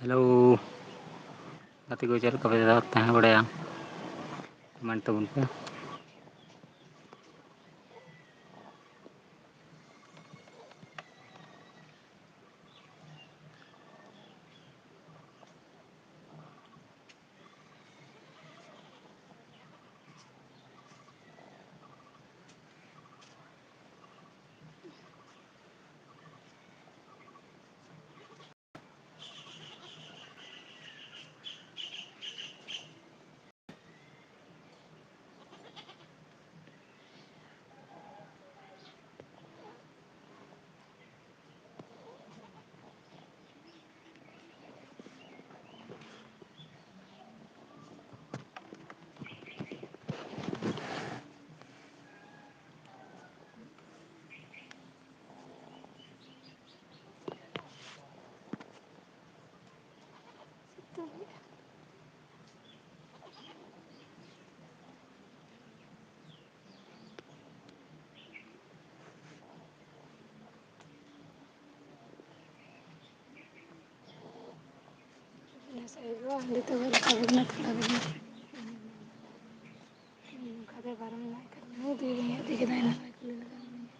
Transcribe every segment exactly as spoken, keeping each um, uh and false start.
Hello, ᱜᱟᱛᱮ ᱠᱚ ᱪᱮᱫ ᱞᱮᱠᱟ ᱯᱮ ᱛᱟᱦᱮᱸ ᱵᱟᱲᱟᱭᱟ? ᱠᱚᱢᱮᱱᱴ ᱛᱟᱵᱚᱱ ᱯᱮ᱾ ᱟᱭᱳ ᱵᱟᱵᱟ ᱦᱟᱺᱰᱤ ᱛᱮ ᱜᱚᱡ ᱞᱮᱠᱟ ᱵᱩᱜᱤ ᱱᱟ ᱛᱷᱚᱲᱟ ᱵᱩᱜᱤ ᱱᱟ᱾ ᱱᱚᱝᱠᱟ ᱫᱚ ᱵᱟᱨᱚᱱ ᱢᱮᱱᱟᱜ ᱠᱟᱫ ᱞᱤᱧᱟ, ᱫᱩᱭ ᱵᱚᱭᱦᱟ ᱫᱤ ᱠᱮᱫᱟᱭ ᱱᱟᱯᱟᱭ ᱠᱩᱞᱤ ᱞᱮᱠᱟ ᱢᱮᱱᱟᱭᱟ᱾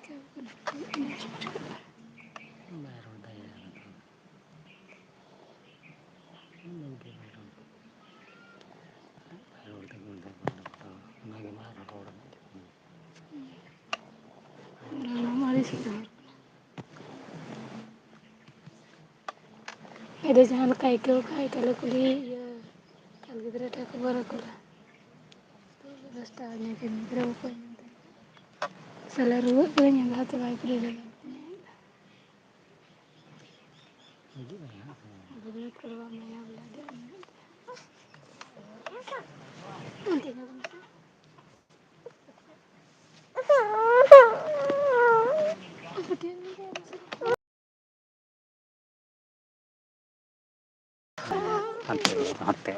ᱪᱤᱠᱟᱹ ᱠᱟᱱᱟ? ᱵᱟᱭ ᱨᱚᱲ ᱫᱟᱭ ᱭᱟ᱾ ᱵᱟᱭ ᱨᱚᱲ ᱫᱟᱭ, ᱵᱟᱭ ᱨᱚᱲ ᱫᱟᱭ, ᱵᱟᱭ ᱨᱚᱲ ᱫᱟᱭ᱾ ᱚᱱᱟᱜᱮ ᱢᱟ ᱟᱨᱦᱚᱸ ᱨᱚᱲ ᱢᱮ᱾ ᱨᱚᱲ ᱢᱟ ᱟᱹᱰᱤ ᱥᱚᱠᱛᱚ ᱦᱚᱲ ᱠᱟᱱᱟ᱾ ᱟᱡ ᱫᱚ ᱡᱟᱦᱟᱸ ᱞᱮᱠᱟ ᱟᱹᱭᱠᱟᱹᱣ ᱠᱷᱟᱡ, ᱛᱟᱦᱞᱮ ᱠᱩᱞᱤᱭᱮ ᱤᱭᱟᱹ, ᱠᱟᱞ ᱜᱤᱫᱽᱨᱟᱹ ᱴᱷᱮᱱ ᱠᱷᱚᱵᱚᱨ ᱟᱠᱚ ᱞᱮ᱾ ᱵᱮᱵᱚᱥᱛᱟ ᱟᱹᱧᱟ ᱠᱤᱱ ᱜᱤᱫᱽᱨᱟᱹ ᱵᱟᱠᱚ ᱧᱟᱢ ᱛᱟᱭᱟ᱾ ᱥᱟᱞᱟ ᱨᱩᱣᱟᱹᱜ ᱠᱟᱹᱱᱟᱹᱧ, ᱟᱫᱚ ᱦᱟᱛᱮ ᱵᱟᱭ ᱠᱩᱞᱤ ᱞᱮᱫᱟ᱾ ᱦᱤᱡᱩᱜ ᱟᱭ ᱦᱟᱸᱜ᱾ ᱜᱤᱫᱽᱨᱟᱹ ᱠᱚ ᱵᱟᱝ ᱢᱟᱭᱟ ᱵᱚᱞᱮ ᱟᱹᱰᱤ ᱟᱸᱴ ᱢᱮᱱᱟᱜ ᱛᱟᱭᱟ᱾ ᱚᱱᱛᱮ ᱧᱮᱞ ᱢᱮᱥᱮ᱾ ᱦᱟᱱᱛᱮ, ᱦᱟᱱᱛᱮ᱾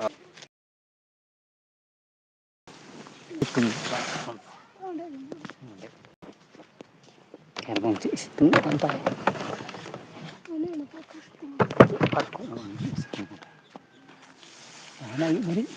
ᱰᱷᱮᱨ ᱵᱟᱝ ᱪᱮᱫ ᱥᱤᱛᱩᱝ ᱠᱟᱱ ᱛᱟᱭ᱾ ᱚᱱᱮ ᱚᱱᱟ ᱯᱟᱠᱟ ᱥᱤᱛᱩᱝ᱾ ᱚᱠᱟ ᱠᱷᱚᱱ ᱦᱚᱸ ᱵᱟᱝ ᱦᱤᱡᱩᱜ ᱥᱤᱛᱩᱝ ᱠᱟᱱ ᱛᱟᱭ᱾ ᱦᱟᱱᱟ ᱟᱹᱭᱩᱵ ᱫᱷᱟᱹᱨᱤᱡ᱾